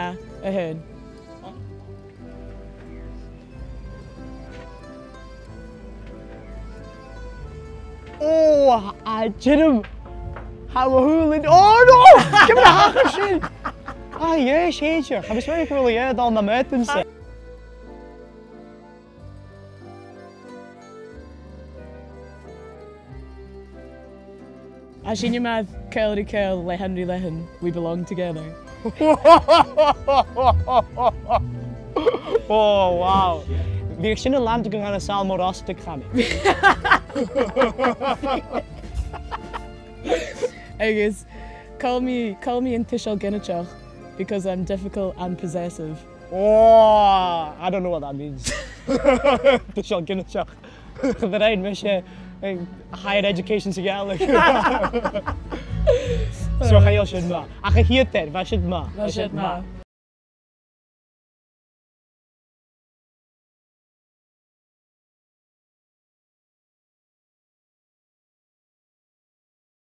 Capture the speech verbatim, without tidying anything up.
dhà, a h-aon. Ò, a Jim! Tha mo shùilean, oh no! Ciamar a thachair sin? Ah, yeah, sure. I was very cruelly, yeah, dol na meutan sa. Tha sinne math, ceangal ri ceangal, leathann ri leathann, we belong together. Oh, wow. Bhiodh sin a' leantainn gu na Salm Oir Ostaig, chanainn. Agus call me, call me an tuiseal ginideach, because I'm difficult and possessive. Oh, I don't know what that means. Tuiseal ginideach. Cha do rinn mise, eh, higher education sa Ghàidhlig. So, chaidh sin math. Ach a' chiad fhear, bha sin math. Bha sin math.